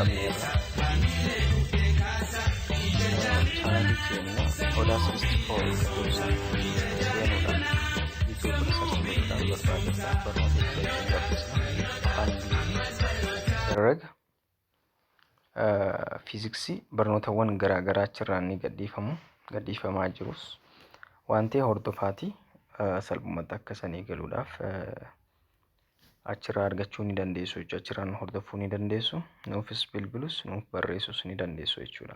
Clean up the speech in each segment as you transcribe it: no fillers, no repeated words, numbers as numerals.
Jalqabneerra. Chaanalii keenya Odaa 64 kan jedhu sana seenuudhaan YouTube irra search godhuudhaan barbaaduudhaan barnoota ittiin barsiisna afaan Ingiliffaa, herrega, fiiziksii, barnootawwan garaa garaa achirraan ni gadhiifamu, gadhiifamaa jirus waan ta'e hordofaatii salphumatti akka sanii galuudhaaf achirraa argachuu ni dandeessu jechuudha. Achirraan hordofuu ni dandeessu. Nuufis bilbilus, nuuf barreessus ni dandeessu jechuudha.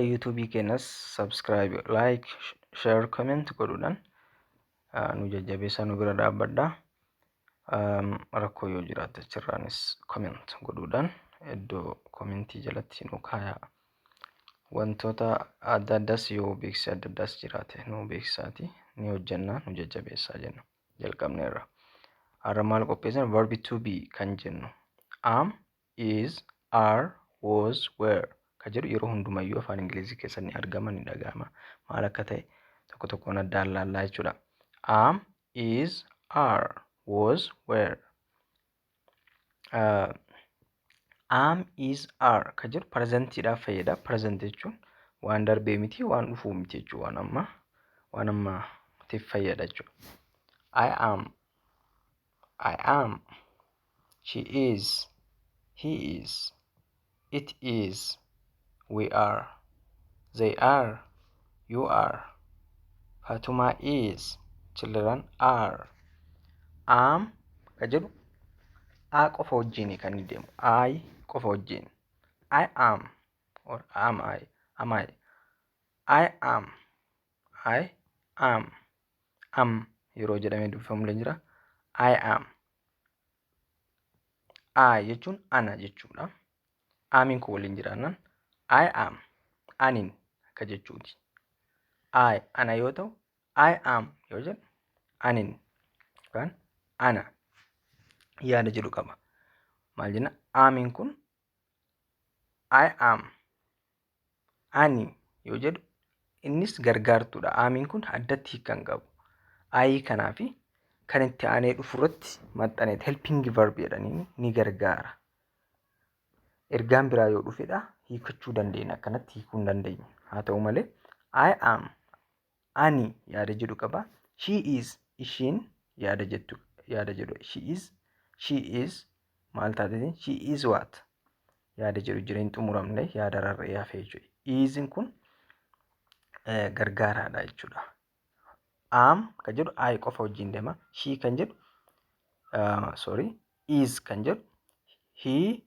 YouTube keenyas subscribe, like, share, comment godhuudhaan nu jajjabeessaa, nu bira dhaabbadhaa. Rakkoo yoo jiraate achirraanis comment godhuudhaan iddoo commentii jalatti nu kaayaa. Wantoota adda addaas yoo beeksisa adda addaas jiraate nu beeksisaati ni hojjannaa, nu jajjabeessaa jenna. Jalqabneerra. Har'a maal qopheessan? Verb to be kan jennu am, is, are, was, were ka jedhu yeroo hundumayyuu afaan Ingilizii keessatti ni argama, ni dhaga'ama. Maal akka ta'e tokko tokkoon addaan laallaa jechuudha. Am, is, are, was, were. Am, is, are ka jedhu presentiidhaaf fayyada. Present jechuun waan darbee miti, waan dhufuu miti jechuudha. Waan ammaatiif fayyada jechuudha. I am, I am, she is, he is, it is, we are, they are, you are, Fatuma is, children are. Am ka jedhu a qofa wajjin kan inni deemu. I qofa wajjin. I am or am I, am I, I am, I am, am yeroo jedhamee dubbifamu illee jira. I am. I jechuun ana jechuudha. Amiin kun waliin jiraannaan I am, anin akka jechuuti. I ana yoo ta'u, I am yoo jedhu anin yookaan ana yaada jedhu qaba. Maal jenna? Amiin kun I am, ani yoo jedhu innis gargaartuudha. Amiin kun addatti hiika hin qabu. I kanaa fi kan itti aanee dhufu irratti maxxaneet helping verb jedhanii ni gargaara. Ergaan biraa yoo dhufedha hiikachuu dandeenya, akkanatti hiikuu hin dandeenyu. Haa ta'u malee I am, ani yaada jedhu qaba. She is, ishiin yaada jettu, yaada jedhu. She is, she is maal taate? She is what yaada jedhu jira, hin xumuramne, yaada rarra'ee hafe jechuudha. Isin kun gargaaraadha jechuudha. Am kan jedhu I qofa wajjin deema. She kan jedhu, sorry, is kan jedhu he,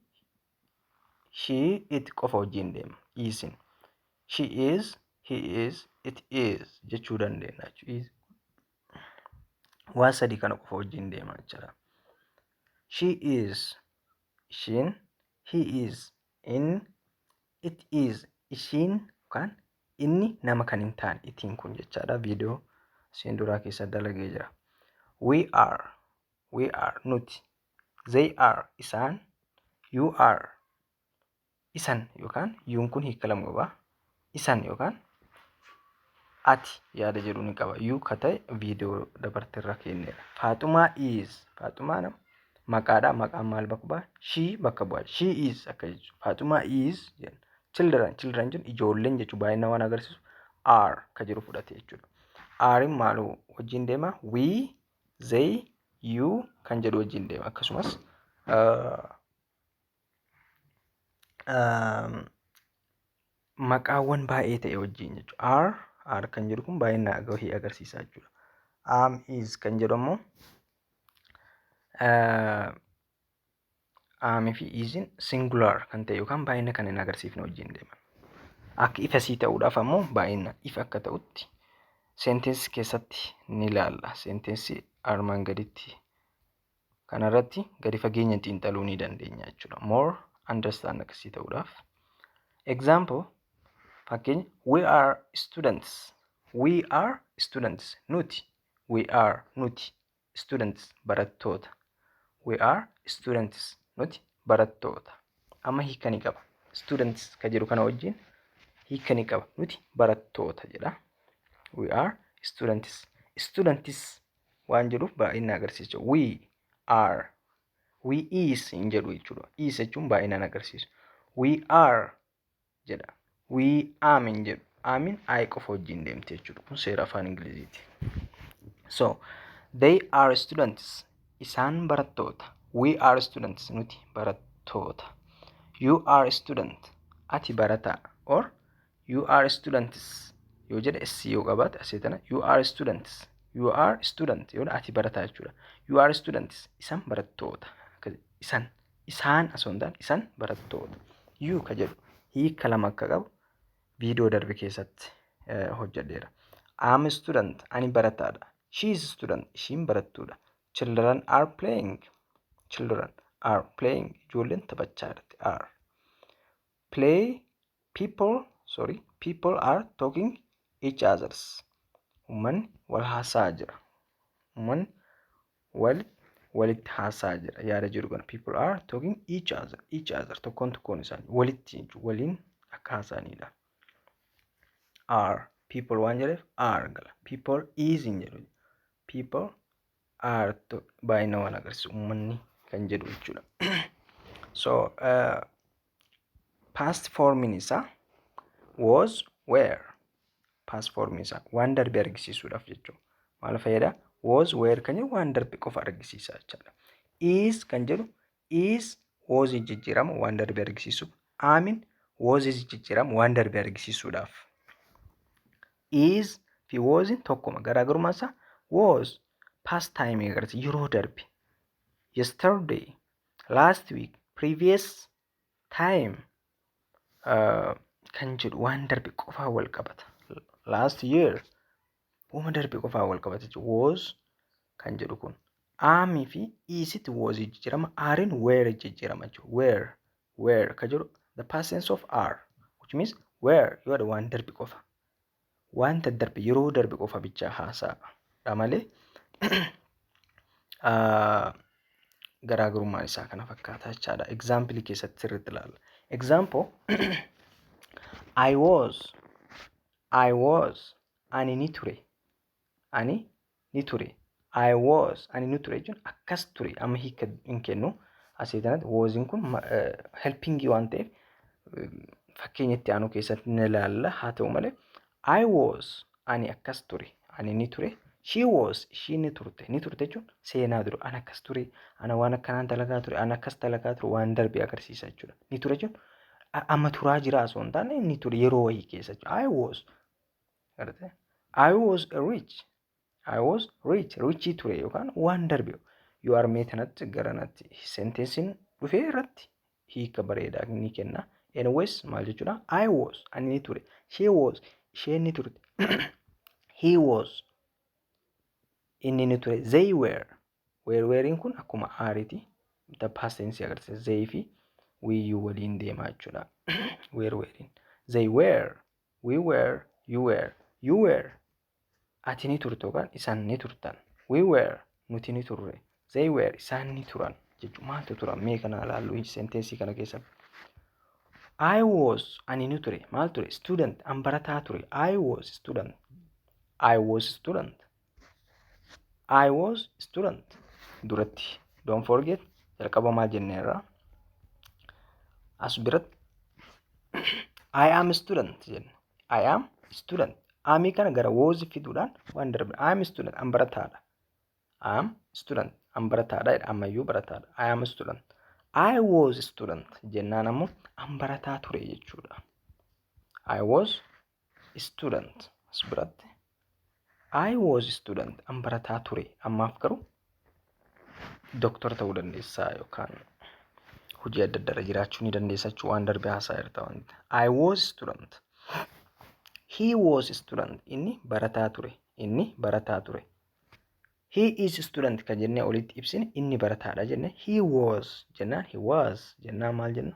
she, it qofa wajjin deema. Isin. She is, he is, it is jechuu dandeenya jechuudha. Waan sadii kana qofa wajjin deema jechuudha. She is ishiin, he is inni, it is ishiin yookaan inni nama kan hin taane itiin kun jechaadha. Viidiyoo isheen duraa keessa dalagee jira. We are, we are nuti, they are isaan, you are isan yookaan you'n kun hiika lama qaba. Isan yookaan ati yaada jedhu ni qaba. You ka ta'e viidiyoo dabarte irra kenneera. Faaxumaa is, Faaxumaa nama maqaadha. Maqaan maal bakka bu'a? She bakka bu'a. She is akka jechuudha. Faaxumaa is jenna. Children, children jechuun ijoolleen jechuudha. Baay'ina waan agarsiisu are ka jedhu fudhate jechuudha. Arein maal wajjin deema? We, they, you kan jedhu wajjin deema. Akkasumas maqaawwan baay'ee ta'e wajjin jechuudha. Are, are kan jedhu kun baay'ina gahii agarsiisa jechuudha. Am, is kan jedhu ammoo am fi isin singular kan ta'e yookaan baay'ina kan hin agarsiifne wajjin deeman. Akka ifasii ta'uudhaaf ammoo baay'ina ifa akka ta'utti sentence keessatti ni ilaalla. Sentence armaan gaditti kanarratti gadi fageenya xiinxaluu ni dandeenya jechuudha. More understand akkasii ta'uudhaaf. Example, fakkeenya, we are students. We are students. Nuti. We are nuti. Students barattoota. We are students. Nuti barattoota. Amma hiika ni qaba. Students ka jedhu kana wajjin hiika ni qaba. Nuti barattoota jedha. We are students. Students waan jedhuuf baay'ina agarsiisa. We are. We is hin jedhu jechuudha. Is jechuun baay'inaan agarsiisu. We are jedha. We am hin jedhu. Amin I qofa wajjin deemte jechuudha. Kun seera afaan Ingiliziiti. So, they are students. Isaan barattoota. We are students. Nuti barattoota. You are student. Ati barataa. Or you are students. Yoo jedhe, S yoo qabaate asii tana, you are students. You are student yoo ati barataa jechuudha. You are students. Isaan barattoota. Isan. Isaan osoo hin taane isaan barattoota. You ka jedhu hiika lama akka qabu viidiyoo darbe keessatti hojjedheera. I'm a student. Ani barataadha. She is student. Ishiin barattuudha. Children are playing. Children are playing. Ijoolleen taphachaa jirti. Are. Play, people, sorry, people are talking each others. Uummanni wal haasa'aa jira. Uummanni wal walitti haasa'aa jira. Yaada jiru kana, people are talking each other, each other, tokkoon tokkoon isaanii walitti, waliin akka haasa'anidha. Are, people waan jedheef are gala. People is hin jedhu. People are baay'ina waan agarsiisu, uummanni kan jedhu jechuudha. So past formiin isaa was, were. Past formiin isaa waan darbe argisiisuudhaaf jechuudha. Maal fayyada? Was, were kan jedhu waan darbe qofa argisiisa jechuudha. Is kan jedhu is was jijjiirama waan darbe argisiisu. Amin was jijjiirama waan darbe argisiisuudhaaf. Is fi was tokkuma, garaagarummaan isaa was past time agarsiisa, yeroo darbe. Yesterday, last week, previous time kan jedhu waan darbe qofaa wal qabata. Last year, uuma darbe qofaa wal qabata jechuudha. Was kan jedhu kun. Amii fi isitti was jijjiirama, arein were jijjiirama jechuudha. Were, were kan jedhu the past tense of are, which means were yoo waan darbe qofa. Wanta darbe, yeroo darbe qofa bichaa haasa'a malee garaagarummaan isaa kana fakkaata jechaadha. Example keessatti sirriitti ilaalla. Example: I was, I was, ani ni ture, ani ni ture. I was, ani ni ture jechuun akkas ture, amma hiika hin kennu. Asii kanatti wasiin kun helpingii waan ta'eef fakkeenya itti aanu keessatti ni ilaalla. Haa ta'u malee I was, ani akkas ture, ani ni ture. She was, ishii ni turte. Ni turte jechuun seenaa dura ana akkas ture, ana waan akkanaan dalagaa ture, ana akkas dalagaa ture, waan darbe agarsiisa jechuudha. Ni ture jechuun amma turaa jira osoo hin taane ni ture yeroo wayii keessa jechuudha. I was. I was rich. I was rich. Richii ture yookaan waan darbe. Yoo armee kanatti garanatti sentenceiin dhufee irratti hiika bareedaa ni kenna. Anyways, maal jechuudha? I was, ani ni ture. She was, isheen ni turte. He was, inni ni ture. They were. Were, wereiin kun akkuma areiti. The past tense agarsiisa. They fi we, you waliin deemaa jechuudha. Were, wereiin. They were. We were. You were. You were. Ati ni turte yookaan isaan ni turtan. We were. Nuti ni turre. They were. Isaan ni turan. Jechuudha. Maaltu turan? Mee kana ilaallu sentenceii kana keessatti. I was, ani ni ture. Maal ture? Student, an barataa ture. I was student. I was student. I was student. Duratti, don't forget, jalqaba maal jenneerra? As biratti I am student jenne. I am student. Amii kana gara was fiduudhaan waan darbe. I am student, an barataadha. I am student, an barataadha jedha, ammayyuu barataadha. I am student. I was student jennaan ammoo an barataa ture jechuudha. I was student as biratti. I was student, an barataa ture. Ammaaf garuu doktora ta'uu dandeessaa yookaan hojii adda addaa irra jiraachuu ni dandeessa jechuu, waan darbe haasaa jirta wanti. I was student. He was student. Inni barataa ture. Inni barataa ture. He is student kan jennee olitti ibsine, inni barataadha jenne. He was jennaan, he was jennaan maal jenna?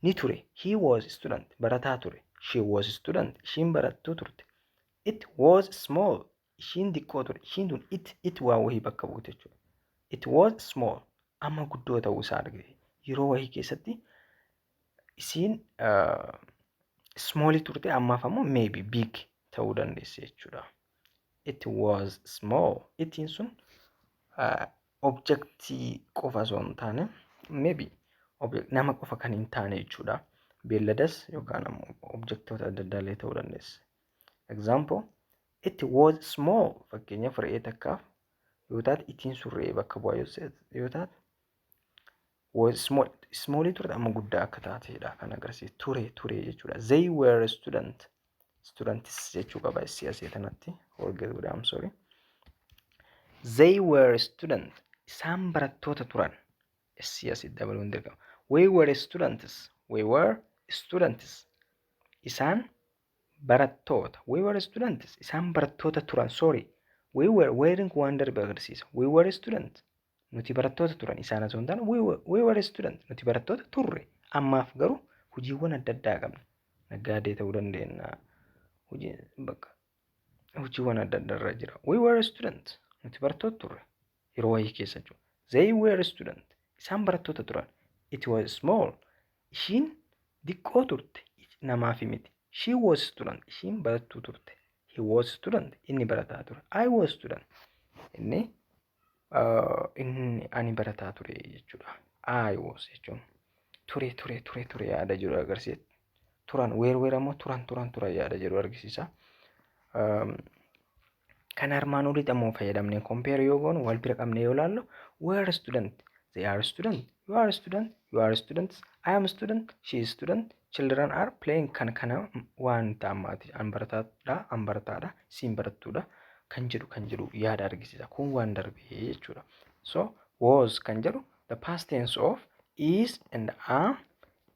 Ni ture. He was student. Barataa ture. She was student. Ishiin barattuu turte. It was small. Ishiin xiqqoo ture. Ishiin tun it, it waan wahii bakka buute jechuudha. It was small. Amma guddoo ta'uu isaa argite. Yeroo wahii keessatti isiin smallii turte, ammaaf ammoo maybe big ta'uu dandeesse jechuudha. It was small. Itiin sun Objectii qofa osoo hin taane, maybe nama qofa kan hin taane jechuudha. Beelladas yookaan ammoo objectoota adda addaa illee ta'uu dandeessa. Example, it was small. Fakkeenyaaf, re'ee takkaaf yoo taate, itiin sun re'ee bakka bu'aa yoo taate, was small, smallii turte, amma guddaa akka taatedha kan agarsiisu. Ture, ture jechuudha. They were student, students jechuu qaba siyaasee kanatti forget godhe, I'm sorry. They were student, isaan barattoota turan. Siyaasii dabaluun dirqama. We were students, we were students, isaan barattoota. We were students, isaan barattoota turan. Sorry, we were, werein kun waan darbe agarsiisa. We were student, nuti barattoota turan. Isaan osoo hin taane, we were student, nuti barattoota turre. Ammaaf garuu hojiiwwan adda addaa qabna. Naggaadee ta'uu dandeenya, hojii bakka hojiiwwan adda addaa irra jira. We were student, nuti barattoota turre yeroo wayii keessa jechuudha. They were student, isaan barattoota turan. It was small, ishiin diqqoo turte, namaaf miti. She was student, ishiin barattuu turte. He was student, inni barataa ture. I was student, inni ani barataa ture jechuudha. I was jechuun ture, ture, ture, ture yaada jedhu agarsiisa. Turan, were, were ammoo turan, turan, turan yaada jedhu argisiisa. Kan armaan olitti ammoo fayyadamnee compare yoo goonu, wal bira qabnee yoo ilaallu, we are student, they are student, you are student, you are students, I am student, she is student, children are playing. Kan kana wanta ammaati. An barataadha, an barataadha, siin barattuudha kan jedhu yaada argisiisa. Kun waan darbee jechuudha. So was kan jedhu the past tense of is and am,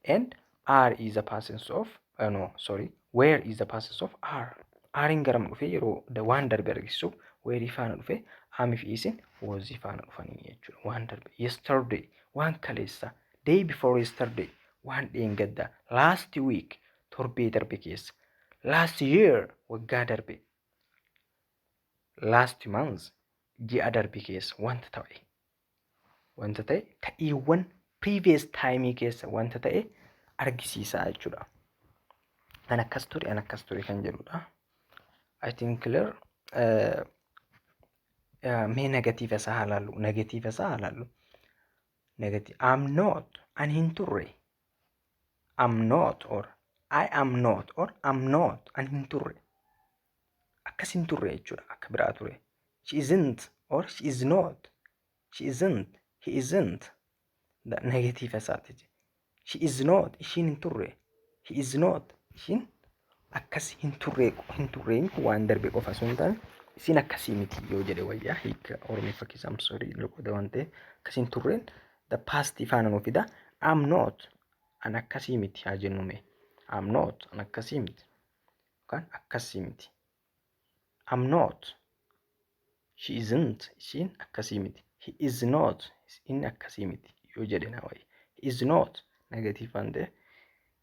and are is the past tense of, no, sorry, were is the past tense of are. Areiin garam dhufe? Yeroo waan darbe argisiisuuf wereii faana dhufe. Amii fi isin wasii faana dhufanii jechuudha. Waan darbe, yesterday waan kaleessa, day before yesterday waan dheengaddaa, last week torbee darbe keessa, last year waggaa darbe, last month ji'a darbe keessa wanta ta'e, ta'iiwwan previous time keessa wanta ta'e argisiisaa jechuudha. An akkas ture, an akkas ture kan jedhudha. I think clear. Mee negative isaa haa laallu. Negative isaa haa laallu. Negative. I'm not. An hin turre. I'm not or I am not or I'm not. An hin turre. Akkas hin turre jechuudha. Akka biraa ture. She isn't or she is not. She isn't. He isn't. Negative isaati. She is not. Ishiin hin turre. He is not. Ishiin akkas hin turre. Hin turreen kun waan darbe qofa osoo hin taane, isiin akkasii miti yoo jedhe wayyaa. Hiika Oromiffa keessaa, I'm sorry, loqoda waan ta'eef, akkas hin turreen the past faana nuu fida. I'm not, an akkasii miti haa jennu mee. I'm not, an akkasii miti yookaan akkasii miti. I'm not. She isn't, ishiin akkasii miti. He is not, inni akkasii miti yoo jedhe na wayya. He is not negative waan ta'eef,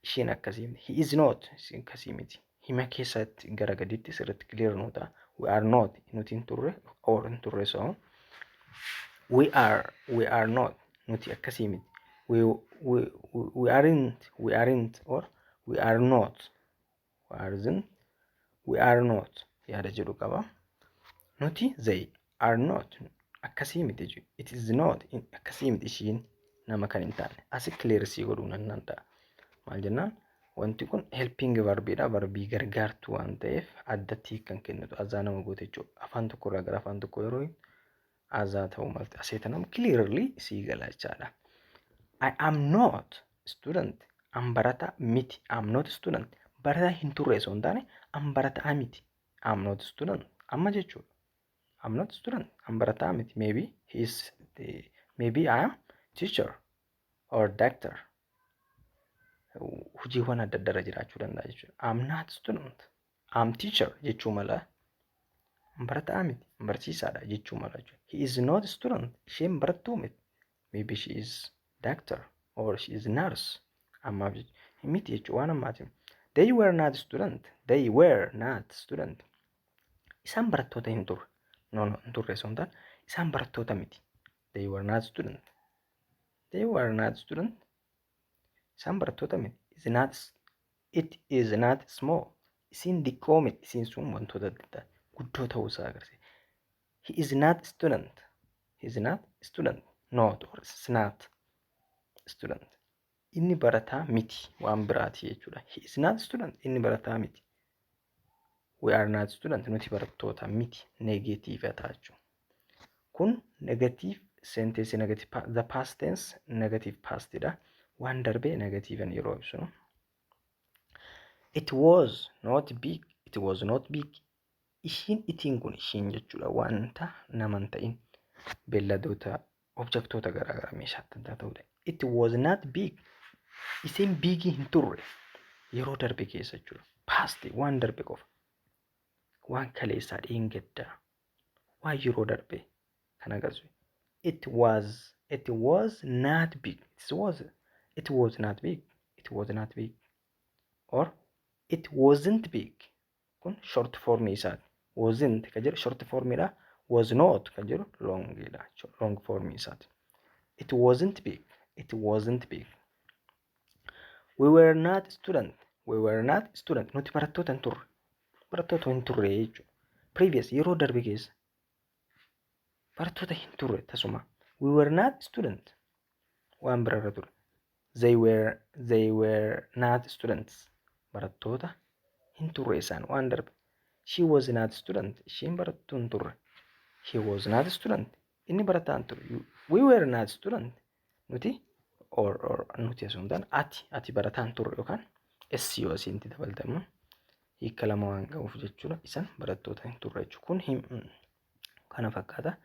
isheen akkasii miti. He is not, isheen akkasii miti. Hima keessatti gara gaditti sirriitti clear nuu ta'a. We are not, nuti hin turre or hin turre. So we are not, nuti akkasii miti. We aren't, we aren't or we are not, we aren't, we are not yaada jedhu qaba. Nuti, they are not, akkasii miti jechuudha. It is not, akkasii miti ishiin, nama kan hin taane. Asi clear sii godhuu nan danda'a. Maal jennaan, wanti kun helping verbiidha. Verbii gargaartuu waan ta'eef addatti kan kennitu azaa nama goote jechuudha. Afaan tokkorraa gara afaan tokkoo yeroo azaa ta'uu malte asee tanam clearly sii gala jechaadha. I am not student. An barataa miti. I am not student. Barataa hin turre osoo hin taane, an barataa miti. I am not student. Amma jechuudha. I am not student. An barataa miti. Maybe he is maybe I am teacher or doctor. Hojiiwwan adda addaa irra jiraachuu danda'a jechuudha. I am not student. I am teacher jechuu mala. An barataa miti. An barsiisaadha jechuu mala jechuudha. He is not student. Isheen barattuu miti. Maybe she is doctor or she is nurse. Ammaaf miti jechuudha waan ammaati. They were not student. They were not student. Isaan barattoota hin turre. No, no, hin turre osoo hin taane, isaan barattoota miti. They were not student. They were not student. Isaan barattoota miti. Is not, it is not small. Isiin diqqoo miti. Isiin sun wantoota adda addaa guddoo ta'uu isaa agarsiisa. He is not student. He is not Student. Not or is not student. Inni barataa miti, waan biraati jechuudha. He is not student. Inni barataa miti. We are not student. Nuti barattoota miti. Negative ta'a jechuudha. Kun negative sentence, negative the past tense, negative past dha. Waan darbee negativen yeroo ibsinu. It was not big. It was not big. Ishiin, itiin kun ishiin jechuudha. Wanta nama hin ta'in, beelladoota, objectoota garaagaraa, meeshaa adda addaa ta'udha. It was not big. Isiin bigii hin turre, yeroo darbe keessa jechuudha. Past, waan darbe qofa. Waan kaleessaa, dheengaddaa. Waan yeroo darbe kan agarsiisu. It was not big. It was not big. It was not big. Or it wasn't big. Kun short form isaati. Wasn't kan jedhu short formidha. Was not kan jedhu longidha. Long form isaati. It wasn't big. It wasn't big. We were not student. We were not student. Nuti barattoota hin turre. Barattoota hin turre jechuudha. Previous, yeroo darbe keessa. Barattoota hin turre tasuma. We were not student. Waan biraarra ture. They were not students. Barattoota hin turre isaan, waan darbe. She was not student. Isheen barattuu hin turre. He was not student. Inni barataa hin turre. We were not student. Nuti or nuti osoo hin taane ati barataa hin turre, yookaan S yoo asitti dabaltamu hiika lama waan qabuuf jechuudha. Isan barattoota hin turre jechuudha. Kun kana fakkaata.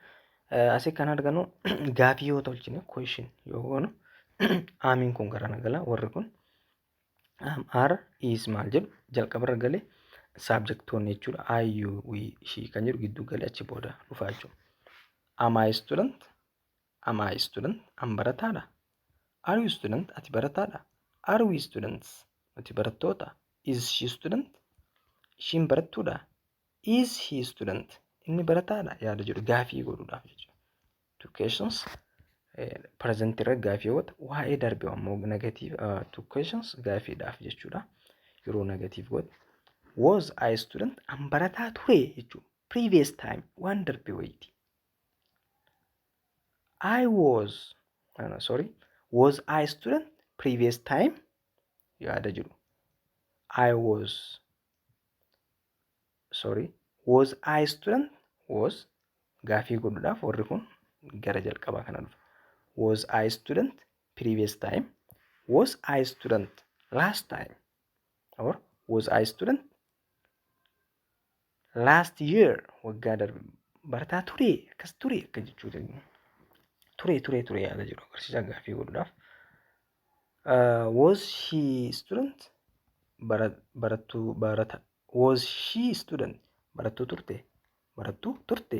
Asii kan argannu gaafii yoo tolchine, question yoo goonu, amiin kun gara gala, warri kun am, are, is maal jedhu jalqabarra galee, subjectoonni jechuudha. I, you, we, she kan jedhu gidduu galee achi booda dhufaa jechuudha. Am I student? Am I student? An barataadha. Are you student? Ati barataadha. Are we students? Nuti barattoota. Is she student? Ishiin barattuudha. Is he student? Inni barataadha yaada jedhu gaafii godhuudhaaf jechuudha. Two questions present irra gaafii yoo goote, waa'ee darbe ammoo negative two questions gaafiidhaaf jechuudha. Yeroo negative goote, was I student? An barataa ture jechuudha. Previous time, waan darbe wayiiti. I was, no, sorry, was I student previous time yaada jedhu. I was, sorry, was I student? Was gaafii godhuudhaaf warri kun gara jalqabaa kana dhufa. Was I student previous time? Was I student last time? Or was I student last year? Waggaa darbe barataa ture, akkas ture, akka jechuudha. Ture, ture, ture yaada jedhu agarsiisa gaafii godhuudhaaf. Was she student? Barattuu, barata. Was she student? Barattuu turte. Barattuu turte.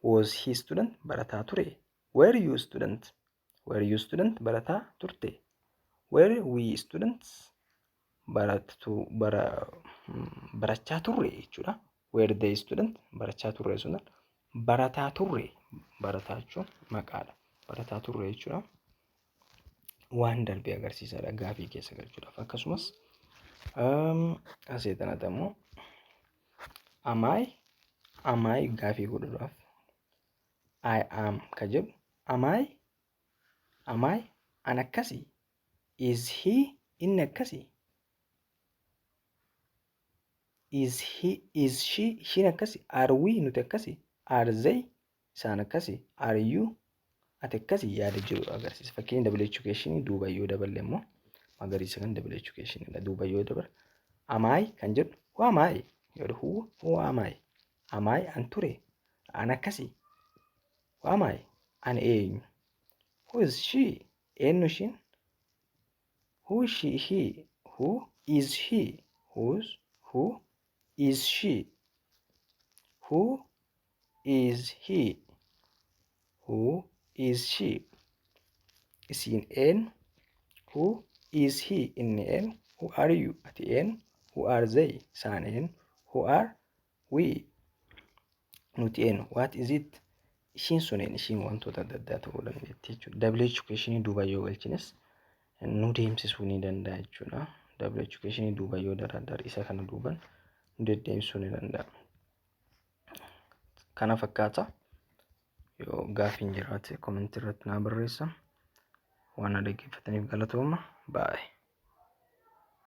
Was he student? Barataa ture. Were you student? Were you student? Barataa turte. Were we students? Barattuu, barachaa turre jechuudha. Were they student? Barachaa turre sun barataa turre. Barataa jechuun maqaadha. Barataa turre jechuudha. Waan darbe agarsiisaadha gaafii keessa galchuudhaaf. Akkasumas asii kanatti ammoo am I, am I gaafii godhuudhaaf, I am ka jedhu, am I, am I, an akkasii, is he, inni akkasii, is he, is she, ishiin akkasii, are we, nuti akkasii, are they, isaan akkasii, are you, ati akkasii yaada jiru agarsiisa. Fakkeenya WH question duuba yoo daballe immoo, magariisa kan WH question dha, duuba yoo dabale, am I kan jedhu, who am I yoo, who am I, am I, an ture, an akkasii, who am I, an eenyu, who is she, eenyu ishiin, who she, he, who is he, who's, who is she, who is he, who is she, isiin eenyu, who is he, inni eenyu, who are you, ati eenyu, who are they, isaan eenyu, who are we, nuti eenyu, what is it, ishiin sun eenyu, ishiin wantoota adda addaa ta'uu dandeetti jechuudha. WH question duuba yoo galchines nu deemsisuu ni danda'a jechuudha. WH question duuba yoo daraddar isa kana duuban nu deddeemsisuu ni danda'a. Kana fakkaata. Yoo gaaffiin jiraate comment irratti naa barreessa. Waan na dhaggeeffataniif galatooma. Baay'ee.